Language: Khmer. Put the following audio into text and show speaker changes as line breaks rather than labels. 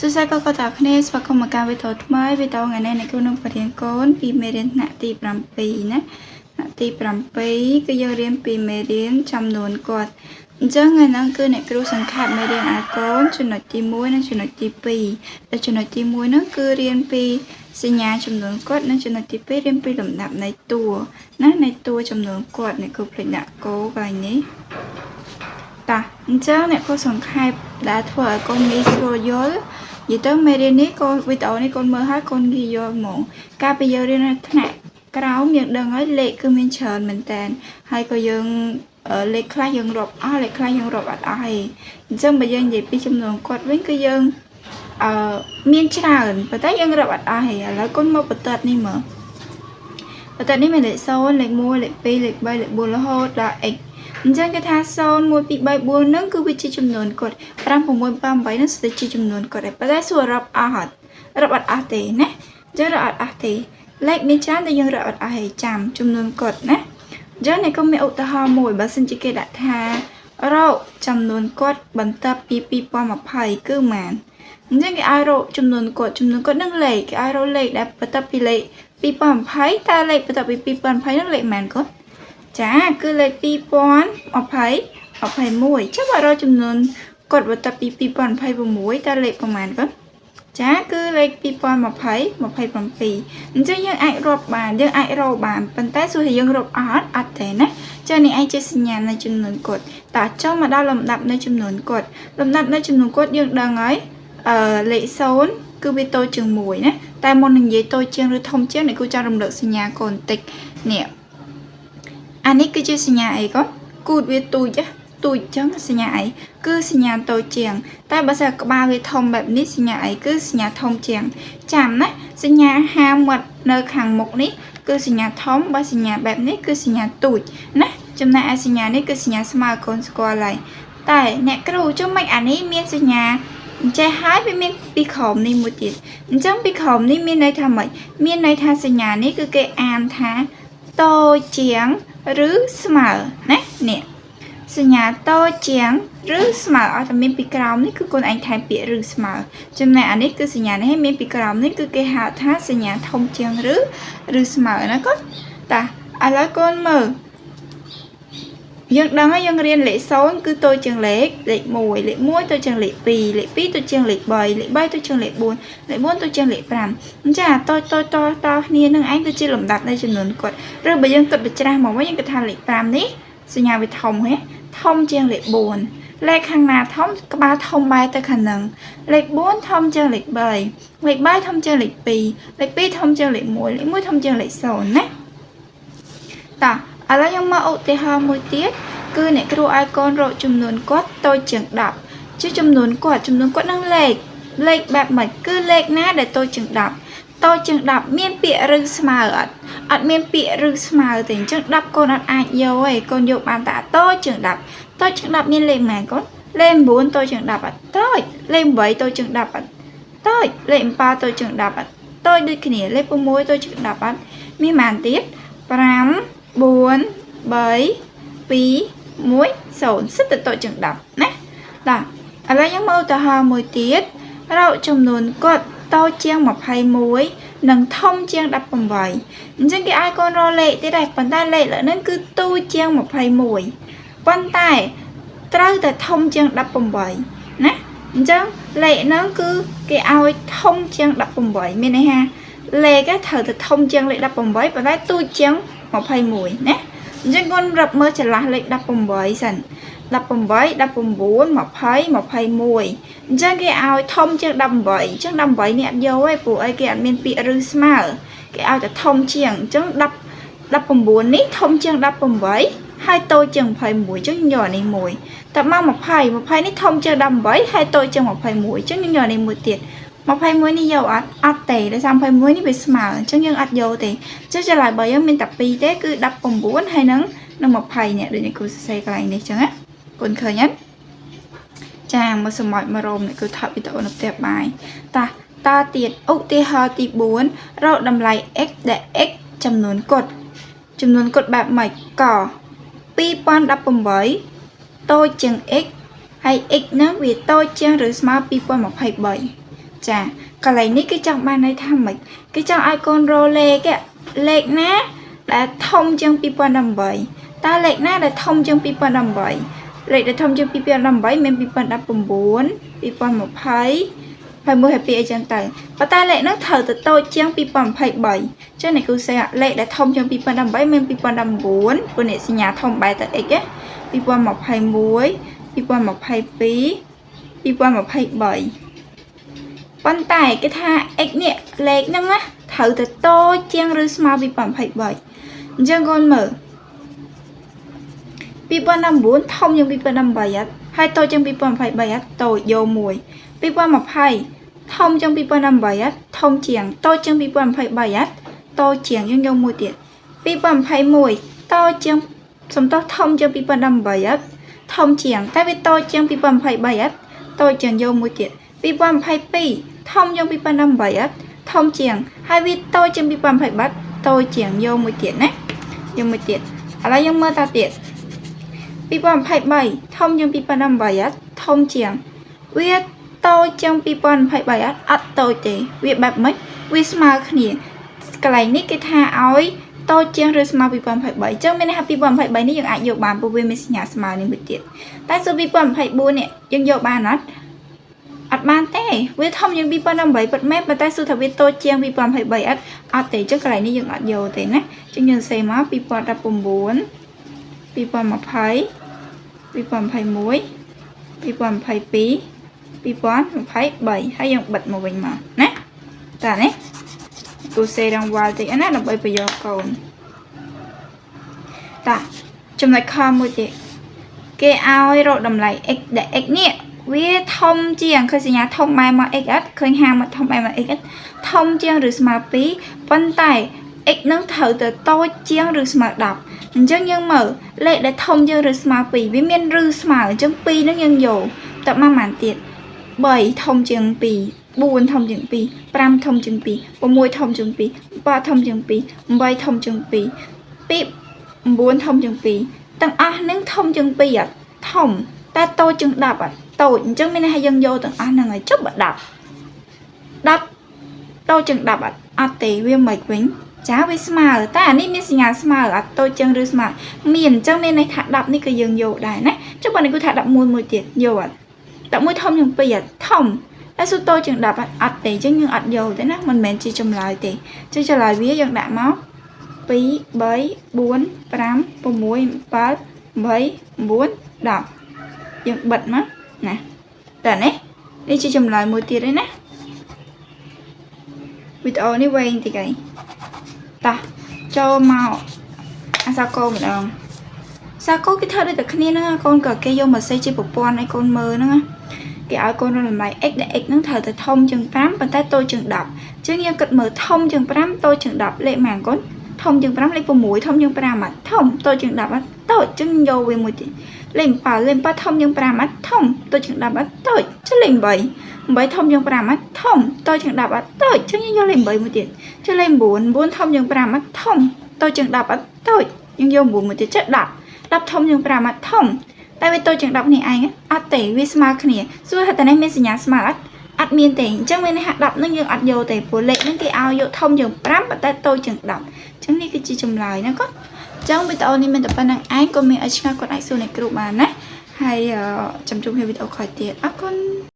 សួស្តីកូនកូនទាំងអស់គ្នាស្វាគមន៍មកកាន់វីដេអូថ្មីវីដេអូថ្ងៃនេះអ្នកគ្រូនឹងបង្រៀនកូនពីមេរៀនថ្នាក់ទី7ណាថ្នាក់ទី7គឺយើងរៀនពីមេរៀនចំនួនគាត់អញ្ចឹងថ្ងៃហ្នឹងគឺអ្នកគ្រូសង្ខេបមេរៀនឲ្យកូនចំណុចទី1និងចំណុចទី2ដែលចំណុចទី1ហ្នឹងគឺរៀនពីសញ្ញាចំនួនគាត់និងចំណុចទី2រៀនពីលំដាប់នៃតួណានៃតួចំនួនគាត់អ្នកគ្រូភ្លេចដាក់គោកន្លែងនេះតោះអញ្ចឹងអ្នកគ្រូសង្ខេបដែលធ្វើឲ្យកូនងាយស្រួលយល់និយាយទៅមេរៀននេះកូនវីដេអូនេះកូនមើលហើយកូនងាយយល់ហ្មងកាលពីយើងរៀននៅថ្នាក់ក្រោមយើងដឹងហើយលេខគឺមានច្រើនមែនតើហើយក៏យើងលេខខ្លះយើងរាប់អស់លេខខ្លះយើងរាប់អត់អស់ទេអញ្ចឹងបើយើងនិយាយពីចំនួនគាត់វិញគឺយើងអឺមានច្រើនប៉ុន្តែយើងរាប់អត់អស់ទេឥឡូវកូនមកបន្ទាត់នេះមើលបន្ទាត់នេះមានលេខ0លេខ1លេខ2លេខ3លេខ4រហូតដល់ x អញ្ចឹងគេថា0 1 2 3 4ហ្នឹងគឺវាជាចំនួនគាត់5 6 7 8ហ្នឹងស្ទើរជាចំនួនគាត់ដែរប៉ុន្តែសួររាប់អស់អត់រាប់អត់អស់ទេណាអញ្ចឹងរាប់អត់អស់ទេលេខមានច្រើនតែយើងរាប់អត់អស់ទេចាំចំនួនគាត់ណាអញ្ចឹងនេះក៏មានឧទាហរណ៍មួយបើសិនជាគេដាក់ថារកចំនួនគាត់បន្ទាប់ពី2020គឺប៉ុន្មានអញ្ចឹងគេឲ្យរកចំនួនគាត់ចំនួនគាត់នឹងលេខគេឲ្យរកលេខដែលបន្ទាប់ពីលេខ2020តើលេខបន្ទាប់ពី2020ហ្នឹងលេខប៉ុន្មានគាត់ចាគឺលេខ2020 21ចុះបើរកចំនួនគាត់បន្ទាប់ពី2026តើលេខប្រហែលគាត់ចាគឺលេខ2020 27អញ្ចឹងយើងអាចរាប់បានយើងអាចរកបានប៉ុន្តែសួរថាយើងរាប់អត់អត់ទេណាចានេះឯងជាសញ្ញានៃចំនួនគាត់តោះចុះមកដល់លំដាប់នៃចំនួនគាត់លំដាប់នៃចំនួនគាត់យើងដឹងហើយអឺលេខ0គឺវាតូចជាង1ណាតែមុននឹងនិយាយតូចជាងឬធំជាងអ្នកគូចង់រំលឹកសញ្ញាកូនបន្តិចនេះអានេះគឺជាសញ្ញាអីកូនគូតវាទូចទូចចឹងសញ្ញាអីគឺសញ្ញាតូចជាងតែបើសិនក្បាលវាធំបែបនេះសញ្ញាអីគឺសញ្ញាធំជាងចាំណាសញ្ញាហាមាត់នៅខាងមុខនេះគឺសញ្ញាធំបើសញ្ញាបែបនេះគឺសញ្ញាទូចណាចំណែកឯសញ្ញានេះគឺសញ្ញាស្មើកូនស្គាល់ហើយតែអ្នកគ្រូចុះមិនអានេះមានសញ្ញាអញ្ចេះហើយវាមានពីក្រោមនេះមួយទៀតអញ្ចឹងពីក្រោមនេះមានន័យថាម៉េចមានន័យថាសញ្ញានេះគឺគេអានថាតូចជាងឬស្មើណានេះសញ្ញាតូចជាងឬស្មើអត់តែមានពីក្រោមនេះគឺកូនឯងថែមពាក្យឬស្មើចំណែកអានេះគឺសញ្ញានេះមានពីក្រោមនេះគឺគេហៅថាសញ្ញាធំជាងឬឬស្មើណាកូនតាឥឡូវកូនមើលយើងដឹងហើយយើងរៀនលេខ0គឺតូចជាងលេខលេខ1លេខ1តូចជាងលេខ2លេខ2តូចជាងលេខ3លេខ3តូចជាងលេខ4លេខ4តូចជាងលេខ5អញ្ចឹងអាតូចតូចតតគ្នានឹងឯងគឺជាលំដាប់នៃចំនួនគាត់ឬបើយើងគិតបញ្ច្រាស់មកវិញយើងគិតថាលេខ5នេះសញ្ញាវាធំហ៎ធំជាងលេខ4លេខខាងណាធំក្បាលធំបែរទៅខាងហ្នឹងលេខ4ធំជាងលេខ3លេខ3ធំជាងលេខ2លេខ2ធំជាងលេខ1លេខ1ធំជាងលេខ0ណាតោះឥឡូវយើងមកឧទាហរណ៍មួយទៀតគឺអ្នកគ្រូឲ្យកូនរកចំនួនគាត់តូចជាង10ជាចំនួនគាត់ចំនួនគាត់នឹងលេខលេខបែបម៉េចគឺលេខណាដែលតូចជាង10តូចជាង10មានពាក្យឬស្មើអត់អត់មានពាក្យឬស្មើទេអញ្ចឹង10កូនអត់អាចយកទេកូនយកបានតែតូចជាង10តូចជាង10មានលេខប៉ុន្មានកូនលេខ9តូចជាង10អត់តូចលេខ8តូចជាង10អត់តូចលេខ7តូចជាង10អត់តូចដូចគ្នាលេខ6តូចជាង10អត់មានប៉ុន្មានទៀត5 4 3 2 1 0សិតតែតូចជាង10ណាបាទឥឡូវយើងមកឧទាហរណ៍មួយទៀតរកចំនួនគាត់តូចជាង21និងធំជាង18អញ្ចឹងគេឲ្យកូនរកលេខទៀតដែរប៉ុន្តែលេខលើហ្នឹងគឺតូចជាង21ប៉ុន្តែត្រូវតែធំជាង18ណាអញ្ចឹងលេខហ្នឹងគឺគេឲ្យធំជាង18មានន័យថាលេខត្រូវតែធំជាងលេខ18ប៉ុន្តែតូចជាង21ណាអញ្ចឹងកូនរាប់មើលចន្លោះលេខ18សិន18 19 20 21អញ្ចឹងគេឲ្យធំជាង18អញ្ចឹង18នេះអត់យកទេព្រោះអីគេអត់មានពាក្យឬស្មើគេឲ្យតែធំជាងអញ្ចឹង10 19នេះធំជាង18ហើយតូចជាង21អញ្ចឹងយកអានេះមួយតែមក20 20នេះធំជាង18ហើយតូចជាង21អញ្ចឹងយើងយកអានេះមួយទៀត21នេះយកអត់អត់ទេដោយសារ21នេះវាស្មើអញ្ចឹងយើងអត់យកទេអញ្ចឹងចម្លើយរបស់យើងមានតែ2ទេគឺ19ហើយនឹងនឹង20នេះដូចនេះគ្រូសរសេរកន្លែងនេះអញ្ចឹងណាកូនឃើញអត់ចាមកសម័យមករោមនេះគឺថតវីដេអូនៅផ្ទះបាយតាតទៀតឧទាហរណ៍ទី4រកតម្លៃ x ដែល x ចំនួនគត់ចំនួនគត់បែបម៉េចក2018តូចជាង x ហើយ x ហ្នឹងវាតូចជាងឬស្មើ2023 ចាកន្លែងនេះគេចង់បានន័យថាម៉េចគេចង់ឲ្យកូនរលេខលេខណាដែលធំជាង2018តើលេខណាដែលធំជាង2018លេខដែលធំជាង2018មាន2019 2020 21ហើយ2អីចឹងទៅប៉ុន្តែលេខហ្នឹងត្រូវទៅតូចជាង2023ចឹងអ្នកគ្រូសេលេខដែលធំជាង2018មាន2019ព្រោះអ្នកសញ្ញាធំបែរទៅ x ណា2021 2022 2023ប៉ុន្តែគេថា x នេះលេខហ្នឹងណាត្រូវទៅតូចជាងឬស្មើ2023អញ្ចឹងកូនមើល2019ធំជាង2018អត់ហើយតូចជាង2023អត់តូចយកមួយ2020ធំជាង2018អត់ធំជាងតូចជាង2023អត់តូចជាងយើងយកមួយទៀត2021តូចជាងសំទោសធំជាង2018អត់ធំជាងតែវាតូចជាង2023អត់តូចជាងយកមួយទៀត2022ធំជាង2018អត់ធំជាងហើយវាតូចជាង2023តូចជាងយកមួយទៀតណាយកមួយទៀតឥឡូវយើងមើលតាទៀត2023ធំជាង2018អត់ធំជាងវាតូចជាង2023អត់អត់តូចទេវាបែបម៉េចវាស្មើគ្នាកន្លែងនេះគេថាឲ្យតូចជាងឬស្មើ2023អញ្ចឹងមានន័យថា2023នេះយើងអាចយកបានព្រោះវាមានសញ្ញាស្មើនេះមួយទៀតតែសូ2024នេះយើងយកបានអត់អត់បានទេវាធំជាង2018ពិតមែនប៉ុន្តែសួរថាវាតូចជាង2023អត់អត់ទេអញ្ចឹងកន្លែងនេះយើងអត់យកទេណាអញ្ចឹងយើងសេមក2019 2020 2021 2022 2023ហើយយើងបិទមកវិញមកណាតានេះគូសេរងវ៉ាល់តិចណាដើម្បីប្រយោគកូនតាចំណុចខមួយទៀតគេឲ្យរកតម្លៃ x ដែល x នេះវាធំជាងឃើញសញ្ញាធំបែរមក x អត់ឃើញហាមកធំបែរមក x អត់ធំជាងឬស្មើ2ប៉ុន្តែ x នឹងត្រូវទៅតូចជាងឬស្មើ10អញ្ចឹងយើងមើលលេខដែលធំជាងឬស្មើ2វាមានឬស្មើអញ្ចឹង2នឹងយើងយកតើមកប៉ុន្មានទៀត3ធំជាង2 4ធំជាង2 5ធំជាង2 6ធំជាង2 7ធំជាង2 8ធំជាង2 2 9ធំជាង2ទាំងអស់នឹងធំជាង2អត់ធំតែតូចជាង10អត់តូចអញ្ចឹងមានន័យថាយើងយកទាំងអស់ហ្នឹងឲ្យចុះបើ10 10តូចជាង10អត់អត់ទេវាមិនវិញចាវាស្មើតែអានេះមានសញ្ញាស្មើអត់តូចជាងឬស្មើមានអញ្ចឹងមានន័យថា10នេះក៏យើងយកដែរណាចុះបើនេះគឺថា11មួយទៀតយកអត់11ធំជាង2អត់ធំតែស៊ូតូចជាង10អត់អត់ទេអញ្ចឹងយើងអត់យកទេណាមិនមែនជាចម្លើយទេអញ្ចឹងចម្លើយវាយើងដាក់មក2 3 4 5 6 7 8 9 10យើងបិទមកណាតើនេះនេះជាចម្លើយមួយទៀតឯណាវីដេអូនេះវែងតិចហើយតោះចូលមកអាសាកោម្ដងសាកោគេធ្វើដូចតែគ្នាហ្នឹងកូនក៏គេយកមកសេជាប្រព័ន្ធឲ្យកូនមើលហ្នឹងណាគេឲ្យកូនរកតម្លៃ x ដែល x ហ្នឹងត្រូវតែធំជាង5ប៉ុន្តែតូចជាង10អញ្ចឹងយើងគិតមើលធំជាង5តូចជាង10លេខប៉ុន្មានកូនធំជាង5លេខ6ធំជាង5អត់ធំតូចជាង10អត់តូចអញ្ចឹងយកវាមួយទៀតលេខ7លេខ7ធំជាង5អត់ធំតូចជាង10អត់តូចចុះលេខ8 8ធំជាង5អត់ធំតូចជាង10អត់តូចអញ្ចឹងយើងយកលេខ8មួយទៀតចុះលេខ9 9ធំជាង5អត់ធំតូចជាង10អត់តូចយើងយក9មួយទៀតចុះ10 10ធំជាង5អត់ធំតែវាតូចជាង10នេះឯងអត់ទេវាស្មើគ្នាសួរថាតើនេះមានសញ្ញាស្មើអត់អត់មានទេអញ្ចឹងមានន័យថា10នឹងយើងអត់យកទេព្រោះលេខហ្នឹងគេឲ្យយកធំជាង5ប៉ុន្តែតូចជាង10អញ្ចឹងនេះគឺជាចម្លើយណាគាត់អញ្ចឹងវីដេអូនេះមានតែប៉ុណ្្នឹងឯងក៏មានឲ្យឆ្ងល់គាត់អាចសួរអ្នកគ្រូបានណាហើយចាំជួបគ្នាវីដេអូក្រោយទៀតអរគុណ។